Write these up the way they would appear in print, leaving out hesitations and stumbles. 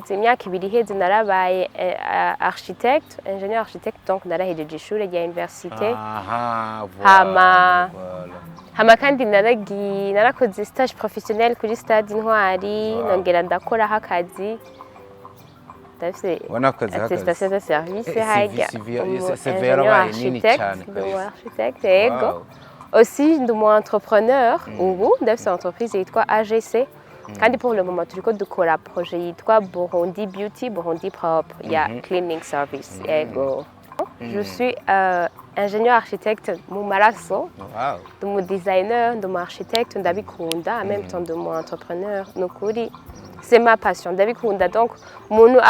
Iheze, imyaka 2 iheze, narabaye architecte, ingénieur architecte, donc narahejeje ishure rya université. Aha, voilà, voilà. Hama kandi naragiye, narakoze stage professionnel kuri Stade Intwari. Nongera ndakoraho akazi, ndafise Wanakoze akazi. attestation de service. CV Harya CV ingénieur yarabaye nini architecte, cyane ndi umu kabisa. architecte, yego. Aussi ndi umu entrepreneur. Ubu ndafise entreprise yitwa AGC, kandi pour le moment turiko dukora projet yitwa Burundi Beauty, Burundi Propre, ya cleaning service, yego. Je suis ingénieur architecte mu maraso. Ndi umu designer, ndi umu architecte, ndabikunda. En même temps ndi umu entrepreneur. Ni ukuri, c'est ma passion, ndabikunda. Donc umuntu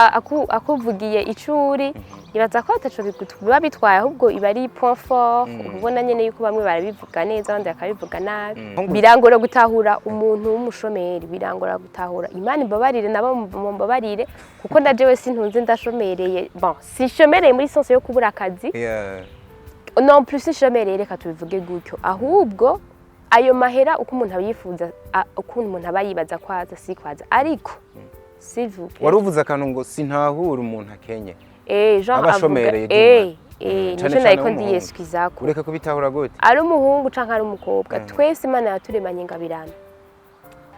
akuvugiye ico uri, ibaza ko ataco biba bitwaye, ahubwo iba ari point fort. Uba ubona nyene yuko bamwe barabivuga neza, abandi bakabivuga nabi. Birangora gutahura umuntu w'umushomeri, birangora gutahura. Imana imbabarire, nabo mumbabarire, kuko na jewe sintunze, ndashomereye. Bon, sinshomereye muri sens yo kubura akazi. Non plus sinshomereye, reka tubivuge gutyo. Ahubwo ayo mahera uko umuntu abiyifuza, ukuntu umuntu aba yibaza kwaza si kwaza, ariko s'il vous plaît. Wari uvuze akantu ngo "Sintahura umuntu akenye." Genre Aba ashomereye. avuga, Dima. nico Cane cane nariko w'umuhungu. ndiyeskizako. Ureka kubitahura gute? Ari umuhungu canke ari umukobwa, twese Imana yaturemanye ingabirano.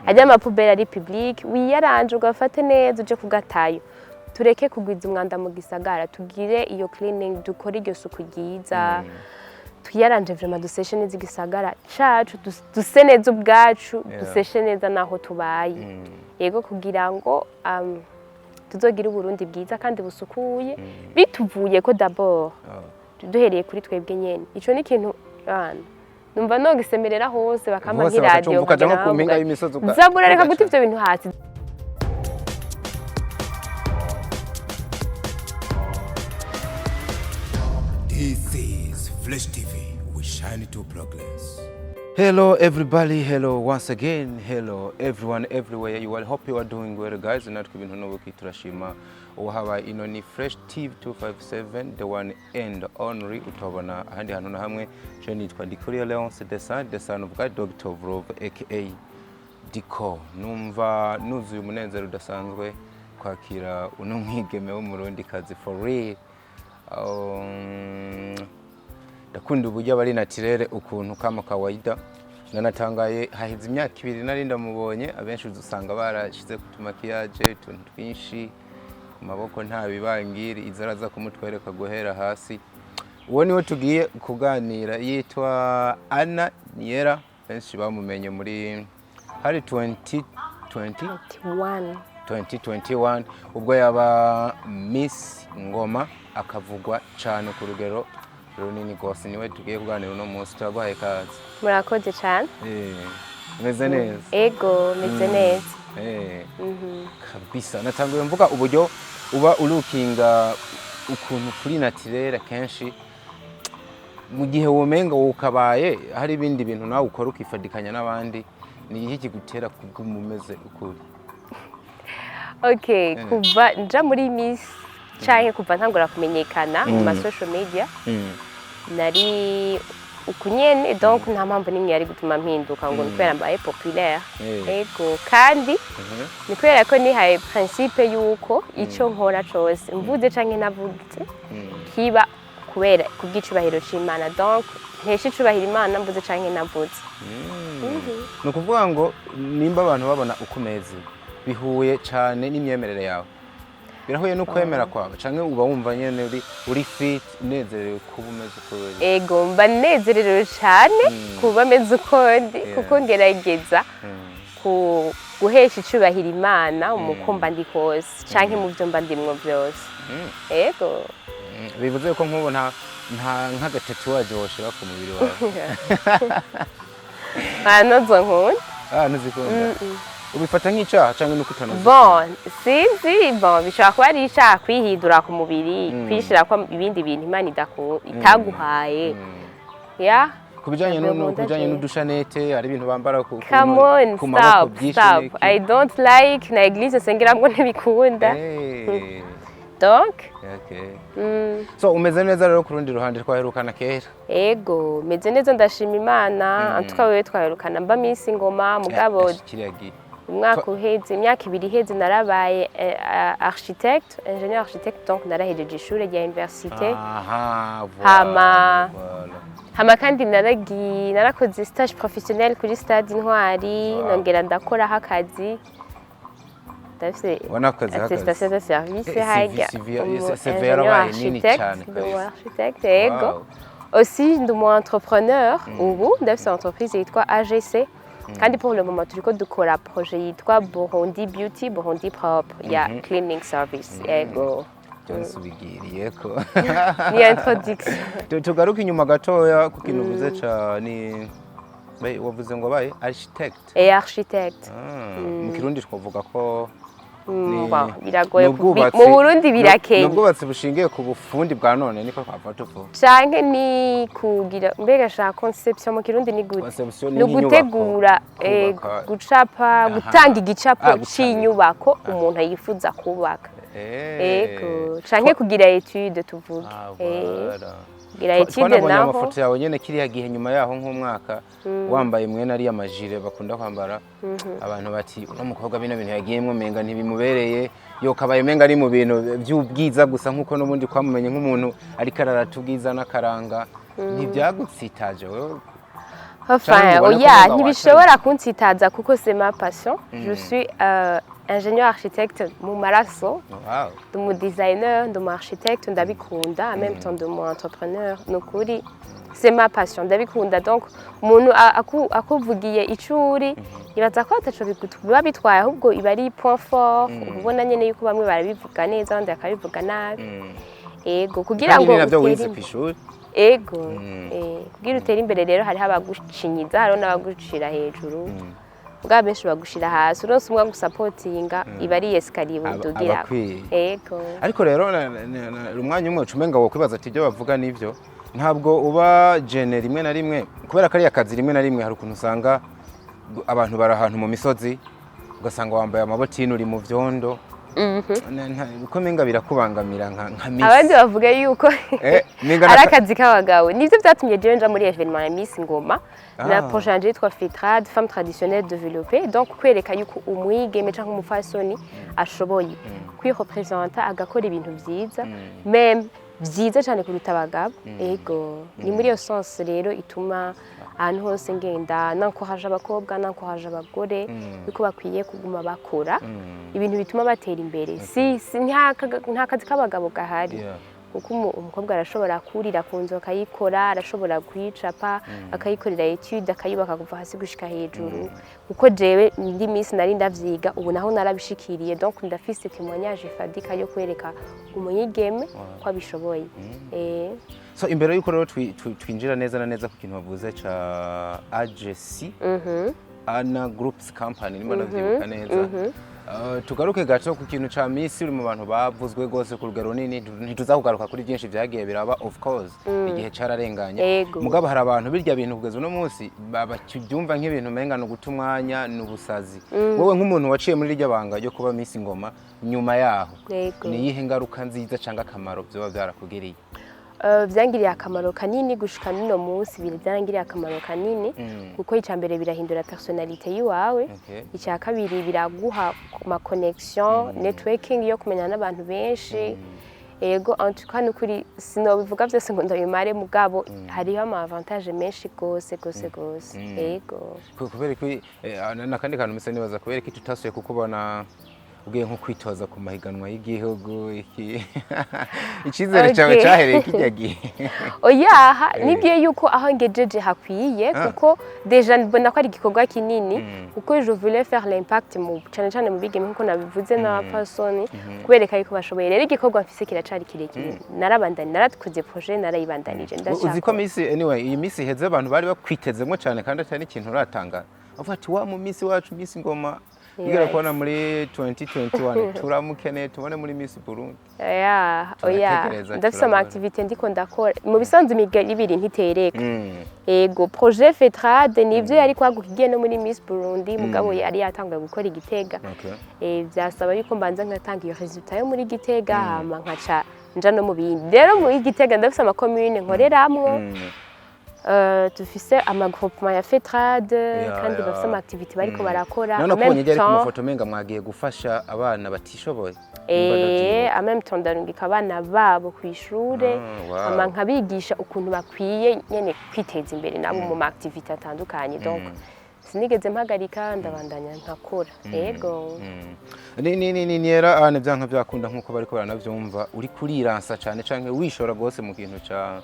Ajya ama poubelles ari public, wiyaranje ugafate neza uje kugatayo. Tureke kugwiza umwanda mu gisagara, tugire iyo cleaning, dukore iryo suku ryiza, twiyaranje vraiment, duseshe neza igisagara cacu, duse neza ubwacu, duseshe neza naho tubaye, yego, kugira ngo tuzogire Uburundi bwiza kandi busukuye, bituvuye ko d'abord duhereye kuri twebwe nyene. Ico ni ikintu bana numva nogisemerera hose, bakampa Hose nk'iradiyo. bakacumva, ukaja nko ku mpinga y'imisozi Zabura, reka guta ugaca. ivyo bintu hasi. This is Flash TV. We shine to progress. Hello everybody, hello once again, hello everyone everywhere you are. Hope you are doing well, guys. Natwe ibintu n'ubuki turashima uhabaye. Ino ni Fresh TV 257, the one and only, utabona ahandi hantu na hamwe. Je nitwa Ndikuriyo Leonce, the son, the son of God, Doctor of Love, aka Diko. Numva nuzuye umunezero udasanzwe kwakira uno mwigeme w'Umurundi kazi for real. Ndakunda uburyo aba ari naturel ukuntu kama kawaida. Nanatangaye, haheze imyaka 2 nari ndamubonye. Abenshi usanga barashize ku tu maquillage, utuntu twinshi ku maboko, nta bibangiri izo araza kumutwereka guhera hasi. Uwo niwe tugiye kuganira, yitwa Anna Niera. Benshi bamumenye muri hari 2020 One. 2021, ubwo yaba Miss Ngoma, akavugwa cyane ku rugero runini rwose. Niwe tugiye kuganira uno munsi. Turaguhaye ikaze. Murakoze cyane. Umeze neza? Ego, meze neza. Kabisa. Natanguye mvuga uburyo uba urukinga ukuntu kuri naturel, kenshi mu gihe womenga ukabaye hari ibindi bintu nawe ukora ukifadikanya n'abandi. Ni iki kigutera kuguma umeze ukuri? Okay, kuva nja muri Miss canke kuva ntangura kumenyekana mu ma social media, nari uku nyene. Donc nta mpamvu n'imwe yari gutuma mpinduka ngo ni kubera mbaye populaire. Ego, kandi ni kubera ko nihaye principe yuko ico nkora cose, mvuze canke ntavuze, kiba kubera kubw'icubahiro c'Imana. Donc ntesha icubahiro Imana mvuze canke ntavuze. Ni ukuvuga ngo nimba abantu babona uko umeze, bihuye cyane n'imyemerere yawe, birahuye n'ukwemera kwawe, canke uba wumva nyene uri fit, unezerewe kuba umeze uko uri? Ego, mba nezerewe cane kuba meze uko ndi, kuko ngerageza guhesha icubahiro Imana mu ko mba ndi kose canke mu vyo mba ndimwo vyose, ego. Bivuze ko nk'ubu nta nk'aga tatouage woshira ku mubiri wawe? Nozo nkunda. Ah, ntuzikunda. Ubifata nk'icaha canke nuko utanazi? Bon, sinzi, bon, bishobora kuba ari icaha kwihindura ku mubiri, kwishirako ibindi bintu Imana itaguhaye ya. Ku bijanye Ntabwo nkunda ku bijanye jewe. n'udushanete, hari ibintu bambara Come on, ku maboko stop, byinshi stop. n'iki. I don't like, na église nsengeramwo ntibikunda. Donc So umeze neza rero ku rundi ruhande? Twaherukana kera. Ego, meze neza, ndashima Imana. En tout cas wewe twaherukana mba Miss Ngoma, mugabo Kiriya gihe. Umwaka uheze, imyaka 2 iheze, narabaye architecte, ingénieur architecte, donc narahejeje ishure rya université. Aha, voilà, voilà. Hama kandi naragiye, narakoze stage professionnel kuri Stade Intwari. Nongera ndakoraho akazi, ndafise Wanakoze akazi. attestation de service. CV Harya CV umu yarabaye nini architecte, cyane ndi umu kabisa. architecte, yego. Aussi ndi umu entrepreneur. Ubu ndafise entreprise yitwa AGC, kandi pour le moment turiko dukora projet yitwa Burundi Beauty, Burundi Propre ya cleaning service, yego. Byose ubigiriyeko. Ni introduction. Tugaruke inyuma gatoya ku kintu uvuze ca ni wavuze ngo baye architect. Et architecte. Ah, mu Kirundi twavuga ko Bon, biragoye ni ubwubatsi- mu Burundi birakenye. Ni ubwubatsi bushingiye ku bufundi bwa none, niko twava tuvuga. Canke ni kugira, mbega sha, conception mu Kirundi ni gute? Conception ni Ni nk'inyubako, ugutegura, kubaka. gucapa, gutanga igicapo Ah, gutanga. c'inyubako umuntu yifuza kubaka. Ego, canke kugira étude, tuvuge. Ah, voilà. Kugira étude. Twanabonye Naho amafoto yawe nyene kiriya gihe, nyuma yaho nk'umwaka, wambaye mwene ariya majire bakunda kwambara. Abantu bati: "Uno mukobwa bino bintu yagiyemwo menga ntibimubereye, yokabaye menga ari mu bintu by'ubwiza gusa," nk'uko n'ubundi twamumenye nk'umuntu ariko ararata ubwiza n'akaranga. Ntibyagutsitaje wewe? Enfin, Canke ubona ko oya, umenga ntibishobora kunsitaza kuko c'est ma passion. Je suis ingénieur architecte mu maraso. Ndi umu designer, ndi umu architecte, ndabikunda, en même temps ndi umu entrepreneur. Ni ukuri c'est ma passion, ndabikunda. Donc umuntu akuvugiye ico uri, ibaza ko ataco biba bitwaye, ahubwo iba ari point fort. Uba ubona nyene yuko bamwe barabivuga neza, abandi bakabivuga nabi. Ego, kugira Kandi ngo ni navyo utere wize imbere. kw'ishuri. Ego. Kugira utere imbere rero, hariho abagucinyiza, hariho n'abagucira hejuru, bwa benshi bagushira hasi. Uronse umwe agusapotinga, iba ari escalier udugirako. Abakwiye. Ego. Ariko rero umwanya umwe uca umenga wokwibaza ati: "Ibyo bavuga nivyo?" Ntabwo uba gêné rimwe na rimwe kubera kariya kazi? Rimwe na rimwe hari ukuntu usanga abantu bari ahantu mu misozi, ugasanga wambaye amabotini, uri mu vyondo. Uko menga birakubangamira nka Miss. Abandi bavuga yuko Menga ari akazi k'abagabo. Nivyo vyatumye jewe nja muri événement ya Miss Ngoma na projet yanje yitwa FITRAD, Femme Traditionnelle Développée, donc kwereka yuko umwigeme canke umupfasoni ashoboye kwirepresenta, agakora ibintu vyiza, même vyiza cane kuruta abagabo. Ego, ni muri iyo sens rero ituma ahantu hose ngenda nankoraje abakobwa, nankoraje abagore yuko bakwiye kuguma bakora ibintu bituma batera imbere. Si nta kazi k'abagabo gahari, kuko umukobwa arashobora kurira ku nzu akayikora, arashobora kuyicapa, akayikorera étude, akayubaka kuva hasi gushika hejuru. Kuko jewe ndi Miss nari ndavyiga, ubu naho narabishikiriye, donc ndafise témoignage fadika yo kwereka umuyigeme ko abishoboye. So imbere yuko rero twinjira neza na neza ku kintu wavuze ca AGC, Ana Groups Company, nimba ndavyibuka neza, tugaruke gato ku kintu ca Miss. Uri mu bantu bavuzwe rwose ku rugero runini. Ntituza kugaruka kuri byinshi vyagiye biraba, of course igihe cararenganye. Mugabo hari abantu birya bintu kugeza uno munsi bakibyumva nk'ibintu umenga ni uguta umwanya, ni ubusazi. Wowe nk'umuntu waciye muri iryo banga ryo kuba Miss Ngoma, nyuma yaho ni iyihe ngaruka nziza cyangwa akamaro vyoba vyarakugiriye? Vyangiriye akamaro kanini. Gushika n'uno munsi byarangiriye akamaro kanini, kuko icya mbere birahindura personnalité yiwawe. Icya kabiri biraguha ma connection, networking yo kumenyana n'abantu benshi. Ego, en tout cas nukuri sinobivuga byose ngo ndabimare, mugabo hariho ama avantage menshi gose gose gose. Ego. Kubera ko nakandi kantu mise nibaza, kubera ko tutasuye kukubona ugiye nko kwitoza ku mahiganwa y'igihugu, iki icyizere cyawe cyahereye kijya gihe? Oyaha, nibwiye yuko aho ngejeje hakwiye, kuko déjà mbona ko ari igikorwa kinini, kuko je voulais faire l'impact mu cyane cyane mu bigeme, nkuko nabivuze, n'abapfasoni, kubereka yuko bashoboye. Rero igikorwa mfise kiracari kirekire. Narabandanye, narakoze projet, narayibandanije. Uzi ko ndashaka Miss, anyway, iyi misi iheze abantu bari bakwitezemo cyane, kandi atari n'ikintu uratanga, bavuga ati: "Wa mu Miss wacu, Miss Ngoma bigera kubona muri 2021, turamukeneye tubone muri Miss Burundi." Oya, oya. Turategereza, Ndafise ama turabona. activité ndiko ndakora. Mu bisanzwe imigari ibiri ntitereka. Ego, projet FETRAD nivyo yari kwaguka igiye no muri Miss Burundi, mugabo yari yatanguye gukora igitega. Vyasaba yuko mbanza nkatanga iyo résultat yo muri Gitega, hama nkaca nja no mu bindi. Rero muri Gitega ndafise amakomune nkoreramwo. Dufise amagroupement ya FETRAD kandi bafise ama activité bariko barakora. None En ko même nyegera ku temps mafoto menga mwagiye gufasha abana batishoboye. En même temps ndarungika abana babo ku ishure, hama nkabigisha ukuntu bakwiye nyene kwiteza imbere nabo mu ma activité atandukanye. Donc sinigeze mpagarika, ndabandanya nkakora, ego. Ni Niera Anne, byanka byakunda nkuko bariko baranavyumva, uri kuriransa cane canke wishora gose mu kintu ca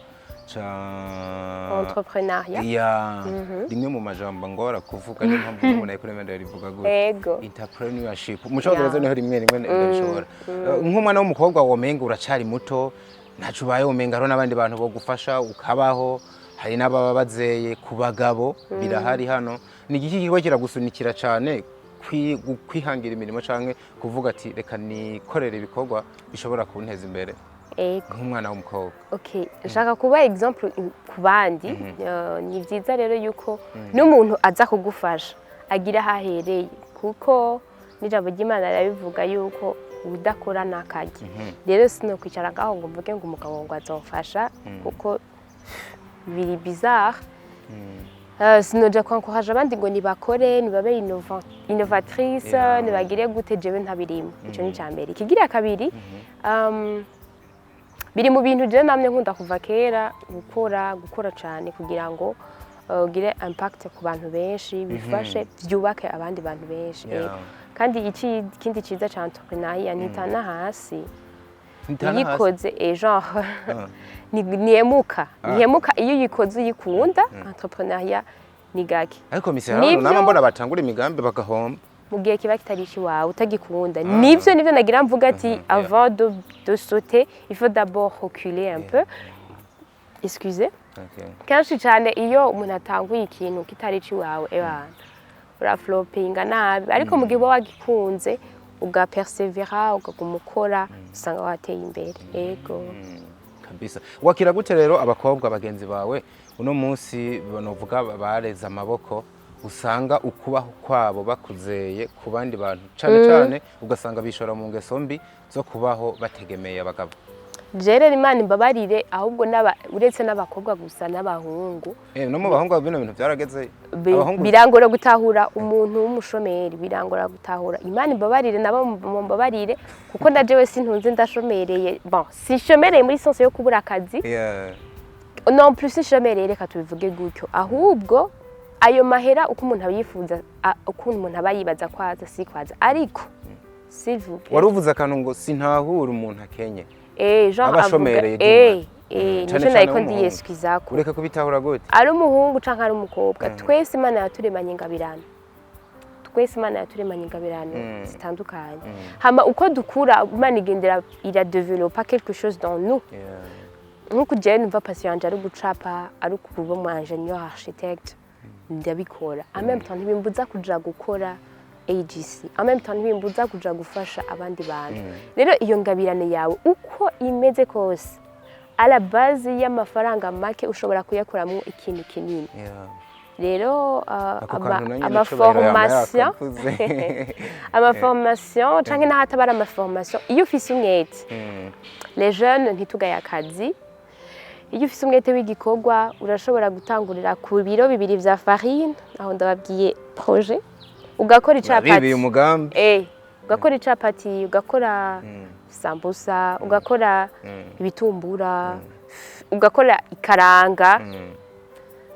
Entrepreneuriat. Ya, rimwe mu majambo ngora kuvuga, niyo mpamvu umuntu ayikora imenda rivuga gutya. Ego. Entrepreneurship mu Congereza niho rimwe rimwe ndabishobora. Nk'umwana w'umukobwa womenga uracari muto, ntaco ubaye, womenga hariho n'abandi bantu bogufasha ukabaho, hari n'ababa bazeye ku bagabo birahari hano. Ni igiki kigo kiragusunikira cane kwihangira imirimo canke kuvuga ati reka nikorere ibikorwa bishobora kunteza imbere Ego. nk'umwana w'umukobwa? Okay, nshaka kuba exemple ku bandi. Ni byiza rero yuko n'umuntu aza kugufasha agira aho ahereye, kuko n'ijambo ry'Imana rirabivuga yuko udakora ntakarya. Rero sinokwicara ngaho ngo mvuge ngo umugabo ngo azomfasha, kuko biri bizarre. Sinoja kwencourage abandi ngo nibakore, nibabe innovatrice, nibagire gute, jewe ntabirimo. Ico ni icya mbere. Ikigira kabiri, biri mu bintu jewe namye nkunda kuva kera, gukora cyane kugira ngo ugire impact ku bantu benshi, bifashe byubake abandi bantu benshi. Kandi ikindi cyiza ca entrepreneuriat, ntitana hasi. Ntitana hasi. Uyikoze, genre nihemuka, nihemuka iyo uyikoze uyikunda. Entrepreneuriat ni gake. Ariko misi Nivyo. nama mbona batangura imigambi bagahomba. Mu gihe kiba kitari iwawe, utagikunda. Nivyo nagira mvuga ati avant de sauter, il faut d'abord reculer un peu, excusez. Kenshi cyane iyo umuntu atanguye ikintu kitari iwawe, ebana uraflopinga nabi, ariko mu gihe uba wagikunze, ugapersevera, ukaguma ukora, usanga wateye imbere, ego. Kabisa. Wakira gute rero abakobwa bagenzi bawe uno munsi novuga bareze amaboko, usanga ukubaho kwabo bakuzeye ku bandi bantu cane cane, ugasanga bishora mu ngeso mbi zo kubaho bategemeye abagabo? Rero Imana imbabarire, ahubwo uretse n'abakobwa gusa, n'abahungu. No mu bahungu bino bintu byarageze. Abahungu Birangora gutahura umuntu w'umushomeri, birangora gutahura. Imana imbabarire, nabo mumbabarire, kuko na jewe sintunze, ndashomereye. Bon, sinshomereye muri sens yo kubura akazi, non plus sinshomereye, reka tubivuge gutyo. Ahubwo ayo mahera uko umuntu abiyifuza, ukuntu umuntu aba yibaza kwaza si kwaza, ariko s'il vous plaît. Wari uvuze akantu ngo sintahura umuntu akenye. Genre Aba ashomereye. avuga Juma. nico Cane cane nariko w'umuhungu. ndiyeskizako. Ureka kubitahura gute? Ari umuhungu canke ari umukobwa, twese Imana yaturemanye ingabirano, twese Imana yaturemanye ingabirano zitandukanye. Hama uko dukura, Imana igendera iradevelopa quelque chose dans nous. Nk'uko jewe numva passion yanje ari gucapa, ari kuba umu ingénieur architecte, ndabikora. En même temps ntibimbuza kuja gukora AGC, en même temps ntibimbuza kuja gufasha abandi bantu. Rero iyo ngabirane yawe uko imeze kose, à la base y'amafaranga make ushobora kuyakuramo ikintu kinini. Rero Ako kantu na nyene icubahiro yama amaformation, yakavuze. Amaformation canke n'ahataba ari amaformation, iyo ufise umwete, les jeunes, ntitugaye akazi. Iyo ufise umwete w'igikorwa, urashobora gutangurira ku biro 2 vya farine. Aho ndababwiye projet, ugakora icapati. Urabibiye umugambi. Ugakora icapati, ugakora sambusa, ugakora ibitumbura, ugakora ikaranga.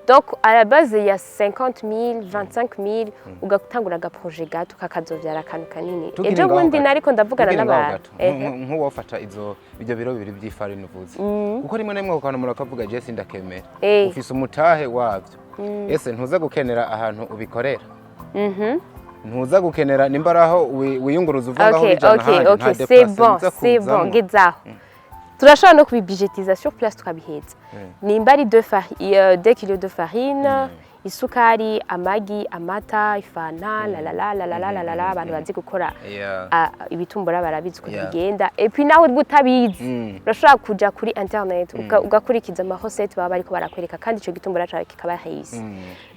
Donc à la base ya 50 000, 25 000, ugatangura agaprojet gato kakazovyara akantu kanini. Tukiri Ejo ngaho bundi gato. nariko ndavugana Tukiri ngaho n'abantu. gato. Nk'uwofata ibyo biro 2 by'ifarini uvuze, kuko rimwe na rimwe ako kantu murakavuga, je sindakemera. Ufise umutahe wabyo, ese ntuza gukenera ahantu ubikorera? Ntuza gukenera nimba ari aho wiyunguruza uva ngaho ubijana ahandi? Okay, Nta c'est déplacement bon, uza c'est bon. kuzamwo. Ngezaho turashobora no kubibudgetiza sur place, tukabiheza. Nimba ari 2 kilos de farine, isukari, amagi, amata, ifanta, la la la la la la la la la, abantu bazi gukora ibitumbura barabizi ukuntu bigenda. Et puis nawe ubwo utabizi, urashobora kuja kuri internet, ugakurikiza ama recette baba bariko barakwereka, kandi ico gitumbura cawe kikaba réussi.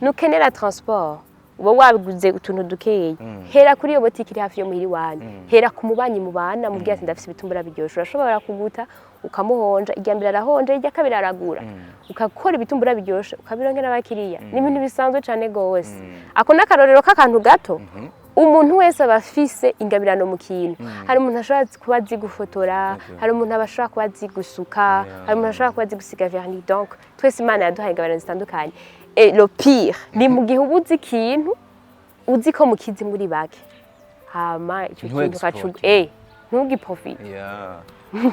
Nukenera transport. Uba waguze utuntu dukeya, hera kuri iyo botike iri hafi yo muhira iwanyu, hera ku mubanyi mubana, mubwira ati: "Ndafise ibitumbura biryoshe, urashobora kuguta?" Ukamuhonja irya mbere arahonja, irya kabiri aragura, ukakora ibitumbura biryoshe, ukabironkera abakiriya. Ni ibintu bisanzwe cane gose. Ako n'akarorero k'akantu gato. Umuntu wese aba afise ingabirano mu kintu. Hari umuntu ashobora kuba azi gufotora, hari umuntu aba ashobora kuba azi gusuka, hari umuntu ashobora kuba azi gusiga vernis. Donc twese Imana yaduhaye ingabirano zitandukanye. Et le pire ni mu gihe uba uzi ikintu, uzi ko mukizi muri bake, hama ico kintu ukacu Ntu exploite. Ntugiprofite.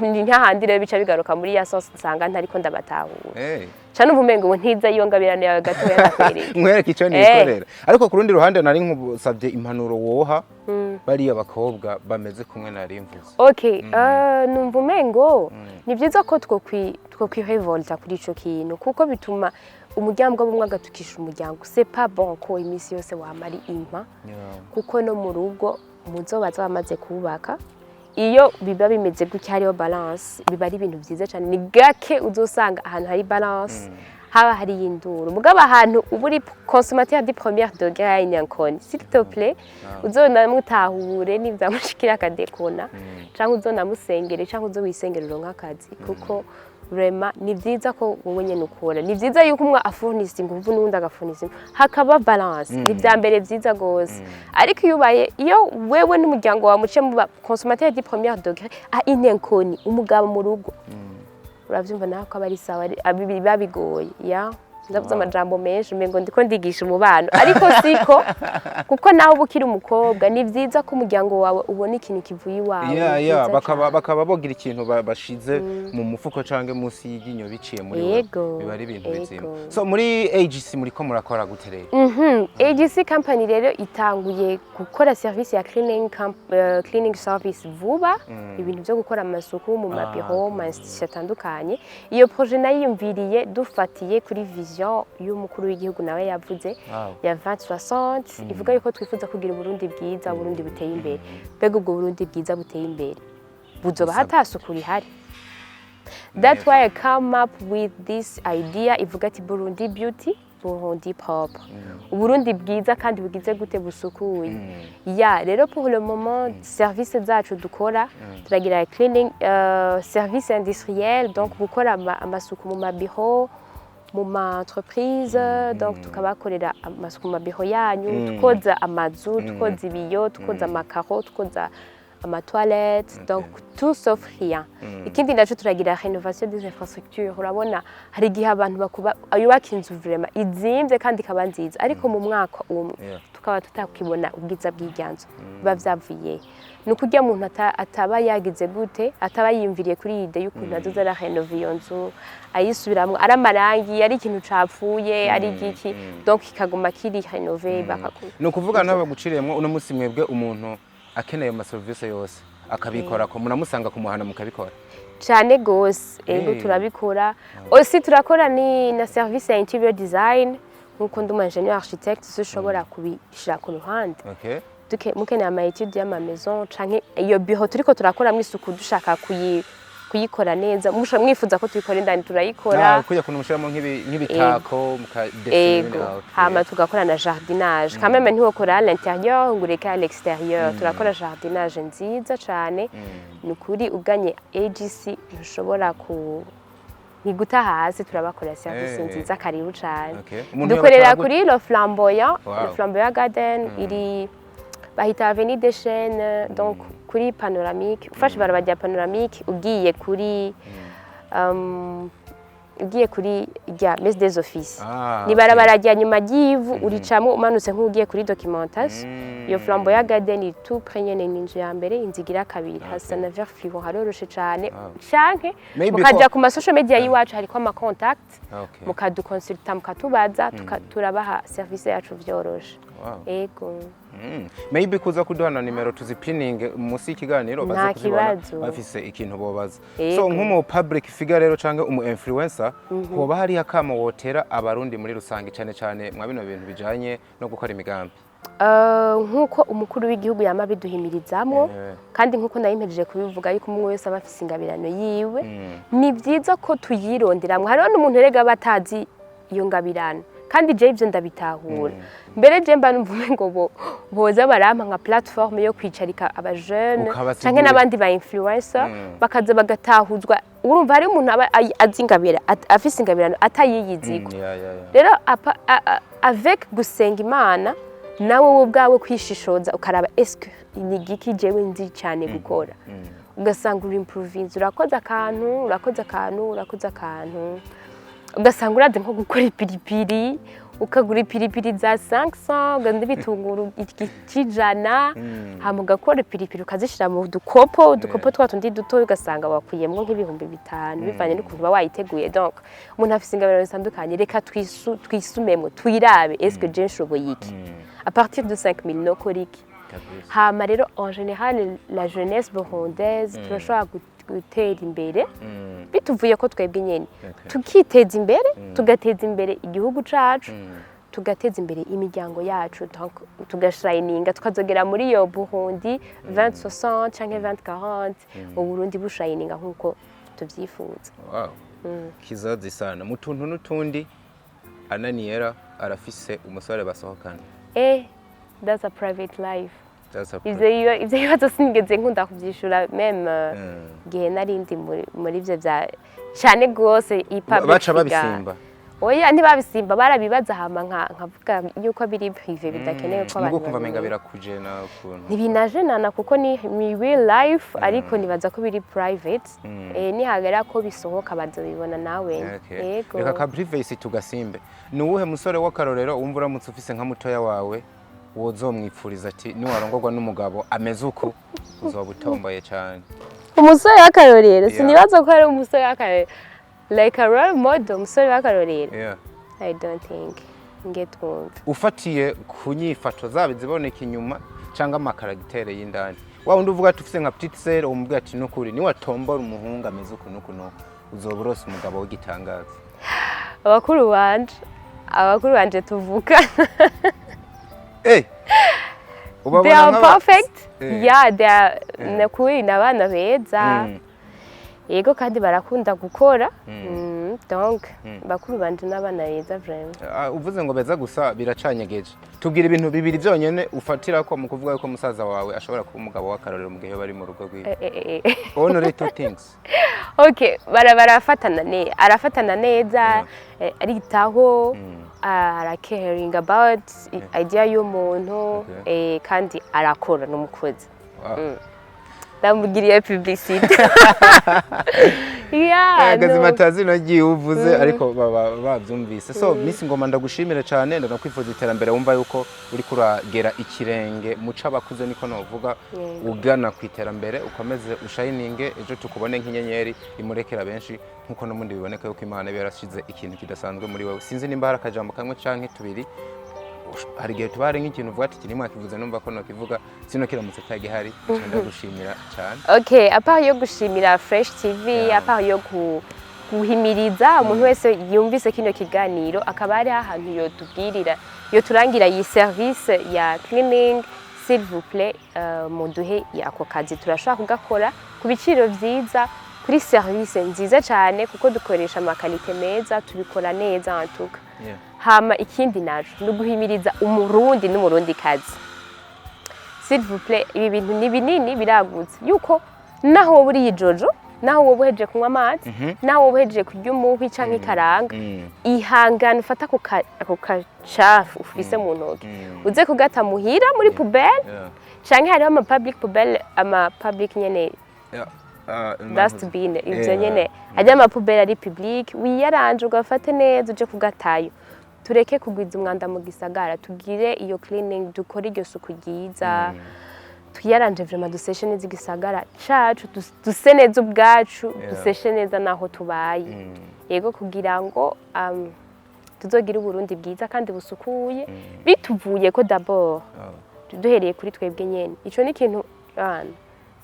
Ni nk'ahandi rero bica bigaruka muri ya sens nsanga ntariko ndabatahura. Ca numva umengo ubu ntiza iyo ngabirano yawe gatoya ndakwereka. Nkwereke icyo nikorera. Ariko ku rundi ruhande nari nkusabye impanuro woha bariya bakobwa bameze kumwe nari mvuze. Okay, numva umengo ni byiza ko twokwirevolta kuri ico kintu, kuko bituma umuryango bumwe agatukisha umuryango. C'est pas bon ko iminsi yose wamara impa, kuko no mu rugo muzobaza bamaze kubaka, iyo biba bimeze gutya hariho balance, biba ari ibintu byiza cyane. Ni gake uzosanga ahantu hari balance haba hari induru. Mugabo ahantu uba uri consommateur du premier degré inyankoni, s'il te plaît, uzonamutahure nivyamushikira akadekona, canke uzonamusengere, canke uzowisengere uronke akazi, kuko vraiment ni byiza ko wowe nyene ukora. Ni byiza yuko umwe afurnisa inguvu n'uwundi agafurnisa inguvu, hakaba balance. Ni vya mbere vyiza gose. Ariko iyo ubaye, iyo wewe n'umuryango wawe muce muba consommateur du premier degré à une inconnue, umugabo mu rugo, uravyumva nawe ko aba ari sawa, biba bigoye. Ya, ndavuze amajambo menshi, umengo ndiko ndigisha umubano, ariko siko, kuko nawe uba ukiri umukobwa, ni vyiza ko umuryango wawe ubona ikintu kivuye iwawe. Ni vyiza bakaba cane. Bakaba bogira ikintu bashize mu mufuko canke munsi y'iryinyo biciye muri wewe. Biba ari ibintu bizima. So muri AGC muriko murakora gute rero? AGC company rero itanguye gukora service ya cleaning service vuba, ibintu byo gukora amasuku mu mabiro, mu ma institution atandukanye. Iyo projet nayiyumviriye dufatiye kuri vision y'umukuru w'igihugu, nawe yavuze ya 2060, ivuga yuko twifuza kugira Uburundi bwiza, Uburundi buteye imbere. Mbega ubwo Burundi bwiza buteye imbere buzoba hatasuku rihari? That's why I come up with this idea ivuga ati: "Burundi beauty, Burundi propre." Uburundi bwiza kandi bugize gute? Busukuye. Ya, rero pour le moment service zacu dukora, turagira cleaning service industriel, donc gukora amasuku mu mabiro, mu ma entreprise. Donc tukabakorera amasuku mu mabiro yanyu, tukoza amazu, tukoza ibiyo, tukoza amakaro, tukoza amatoilette, donc tout sauf rien. Ikindi naco, turagira rénovation des infrastructures. Urabona hari igihe abantu bakuba yubaka inzu vraiment izimvye kandi ikaba nziza, ariko mu mwaka umwe tukaba tutakibona ubwiza bw'irya nzu. Biba vyavuye ni ukurya muntu ataba yagize gute, ataba yiyumviriye kuri iyi idée y'ukuntu azoza ararenova iyo nzu, ayisubiramwo, ari amarangi, ari ikintu capfuye, ari igiki, donc ikaguma kiri rénové Ni ukuvuga n'abaguciriyemwo, uno munsi mwebwe umuntu akeneye ayo maserivisi yose akabikora ko munamusanga kumuhana mukabikora? Cyane gose, ego. Turabikora aussi, turakora ni na service ya interior design. Nkuko ndi umu ingénieur architecte, sinshobora kubishira ku ruhande. Mukeneye ama étude y'ama maison canke iyo bureau turiko turakoramwo isuku, dushaka kuyikora neza, mwifuza ko tuyikora indani, turayikora. Ah, kujya kuntu mushiramo nk'ibitako mukadesina. Ego. Hama tugakora na jardinage. Quand même ntiwokora à l'intérieur ngo ureke à l'extérieur. Turakora jardinage nziza cane. Ni ukuri, uganye AGC ntushobora ku ntiguta hasi, turabakora service nziza. Karibu cane. Umuntu Dukorera yobatwara gute? kuri Le Flamboyant. Le Flamboyant Garden iri bahita Avenue des Chênes, donc kuri Panoramique. Ufashe ibarabara rya Panoramique ugiye kuri ugiye kuri rya Mess des Offices, ni barabara rya nyuma ry'ivu, uricamo umanutse nk'ugiye kuri documentation. Iyo Flamboyant Garden iri tout près nyene, ni inzu ya mbere, inzu igira kabiri, hasa na vert fluo, haroroshe cane. Canke Maybe mukaja ku ma social media y'iwacu, hariko ama contact, mukadukonsulta, mukatubaza, turabaha service yacu vyoroshe. Ego. Maybe kuza kuduha na nimero tuzipininge munsi y'ikiganiro, baze Nta kuzibona kibazo. bafise ikintu bobaza. Yego. So nk'umu public figure rero canke umu influencer, hoba hariho akamo wotera abarundi muri rusange, cane cane mwa bino bintu bijanye no gukora imigambi? Nk'uko umukuru w'igihugu yama abiduhimirizamwo, kandi nk'uko nari kubivuga yuko umwe wese aba afise ingabirano yiwe, ni byiza ko tuyironderamwo. Hariho n'umuntu erega aba atazi iyo ngabirano. Kandi je ivyo ndabitahura. Mbere je mba numva umengo bo boza barampa nka plateforme yo kwicarika aba jeunes Ukabasigurira. canke n'abandi ba influencer, bakaza bagatahuzwa. Urumva, hari umuntu aba azi ingabire, afise ingabirano atayiyiziko. Rero avec gusenga Imana, nawe wowe ubwawe kwishishoza, ukaraba: eske ni igiki jewe nzi cyane gukora? Ugasanga uri improvinze, urakoze akantu, urakoze akantu, urakoze akantu, ugasanga urazi nko gukora ipiripiri, ukagura ipiripiri za 500, uganda ibitunguru cy'ijana, hama ugakora ipiripiri, ukazishyira mu dukopo, udukopo twa tundi duto, ugasanga wakuyemo nk'5,000, bivanye n'ukuntu uba wayiteguye. Donc umuntu afise ingabirano zitandukanye. Reka twisumemwo, twirabe: est-ce que je nshoboye iki? À partir de 5000 nokora iki? Hama rero, en général, la jeunesse burundaise turashobora gutera imbere bituvuye ko twebwe nyene tukiteza imbere, tugateza imbere igihugu cacu, tugateza imbere imiryango yacu. Donc tugashininga, tukazogera muri iyo Burundi 2060 canke 2040, Uburundi bushininga nk'uko tuvyifuza. Wow. Kizazi sana mu tuntu n'utundi. Ananiera arafise umusore basohokana. That's a private life. That's a Ivyo bibazo sinigeze nkunda kuvyishura, même igihe nari ndi muri ivyo vya cane gose i public Baca figure. babisimba. Oya, ntibabisimba, barabibaza, hama nkavuga yuko biri privé, bidakenewe ko Nubwo abantu kumva menga babimenya. birakujena ukuntu. Ntibinajenana kuko ni real life, ariko nibaza ko biri private. Nihagera ko bisohoka bazobibona nawe. Yego. Reka ka privacy tugasimbe. Ni uwuhe musore w'akarorero wumva uramutse ufise nka mutoya wawe wozomwipfuriza ati: niwarongorwa n'umugabo ameze uku, uzoba utomboye cyane? Umusore w'akarorero? Yeah. Sinibaza ko ari umusore w'akarorero, like a role model, umusore w'akarorero. I don't think nge twumve. Ufatiye ku nyifato zaba iziboneka inyuma cyangwa ama caractère y'indani, wa wundi uvuga ati ufise nka petite sœur, umubwira ati: nukuri niwatombora umuhungu ameze uku nuku nuku, uzoba urose umugabo w'igitangaza. Abakuru banje tuvukana. Ubabona They are perfect. Yeah, they are. Nakuri ni abana beza. Yego, kandi barakunda gukora. Donc bakuru banje n'abana beza vraiment. Ah, uvuze ngo beza gusa biracanyegeje. Tubwira ibintu bibiri byonyene ufatira ko mu kuvuga yuko musaza wawe ashobora kuba umugabo w'akarorero mu gihe bari mu rugo rwiwe. Only two things. Okay, barafatana ne arafatana neza, aritaho, ara caring about idea y'umuntu, kandi arakora, n'umukozi. Ndamugiriye publicité, yeah. Agazima. No. Atazi nagiye uvuze, ariko baba babyumvise. So Miss Ngoma, ndagushimire cyane, ndanakwifuriza iterambere. Wumva yuko uri kuragera ikirenge muca abakuze, niko novuga, ugana ku iterambere. Ukomeze ushininge, ejo tukubone nk'inyenyeri imurekera benshi, nkuko n'ubundi biboneka yuko Imana iba yarashize ikintu kidasanzwe muri wowe. Sinzi nimba hari akajambo kamwe canke tubiri. Hari igihe tuba hari nk'ikintu uvuga ati: iki ntimwakivuze, numva ko nokivuga sino kiramutse cyagihari. Ndagushimira cyane. Okay, à part yo gushimira Fresh TV, à part yo guhimiriza umuntu wese yumvise kino kiganiro, akaba ari ahantu yotubwirira, yoturangira iyi service ya cleaning, s'il vous plaît, muduhe ako kazi. Turashobora kugakora ku biciro vyiza, kuri service nziza cyane, kuko dukoresha ama qualité meza, tubikora neza en tout cas. Hama ikindi naco ni uguhimiriza Umurundi n'Umurundi kazi, s'il vous plaît, ibi bintu ni binini, biragutse, yuko naho wowe uriye ijojo, naho wowe uhejeje kunywa amazi, naho wowe uhejeje kurya umuhwi canke ikaranga, ihangane ufate ako kacafu ufise mu ntoki, uze kugata muhira muri poubelle, canke hariho ama public poubelle, ama public nyene dustbin, ivyo nyene ajya ama poubelle ari public, wiyaranje ugafate neza uje kugatayo. Tureke kugwiza umwanda mu gisagara, tugire iyo cleaning, dukore iryo suku ryiza, twiyaranje vraiment, duseshe neza igisagara cacu, duse neza ubwacu, duseshe neza naho tubaye. Yego, kugira ngo tuzogire Uburundi bwiza kandi busukuye, bituvuye ko d'abord duhereye kuri twebwe nyene. Ico ni ikintu bana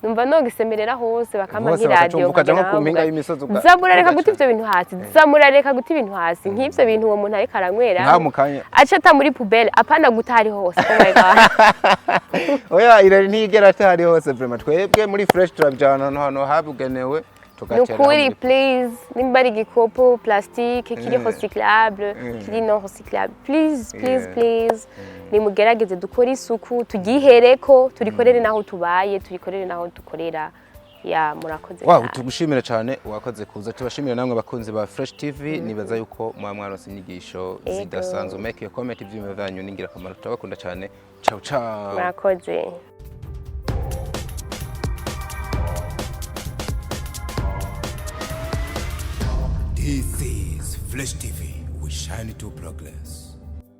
numva nogisemerera hose, bakampa Hose nk'iradiyo. bakacumva, ukaja nko ku mpinga y'imisozi Zamurareka guta ugaca. ivyo bintu hasi, zamurareka guta ibintu hasi, nk'ivyo bintu uwo muntu ariko aranywera Nka mu kanya. aca ata muri poubelle, apana guta hari hose. Oh my God. Oya, irari ntiyigera atari hose vraiment. Twebwe muri Fresh turabijana ahantu habugenewe. Tugatera Nukuri, hamwe. please, nimba ari igikopo plastique kiri recyclable, kiri non recyclable, please, please, please, nimugerageze dukore isuku, tugihereko, turikorere naho tubaye, turikorere naho dukorera. Ya, murakoze Wow, cyane. Tugushimire cyane, wakoze kuza. Tubashimire namwe abakunzi ba Fresh TV. Nibaza yuko muba mwaronse inyigisho zidasanzwe. Make your comment, ivyiyumviro vyanyu ni ingirakamaro. Turabakunda cyane. Ciao ciao. Murakoze. This is Fresh TV. We shine to progress.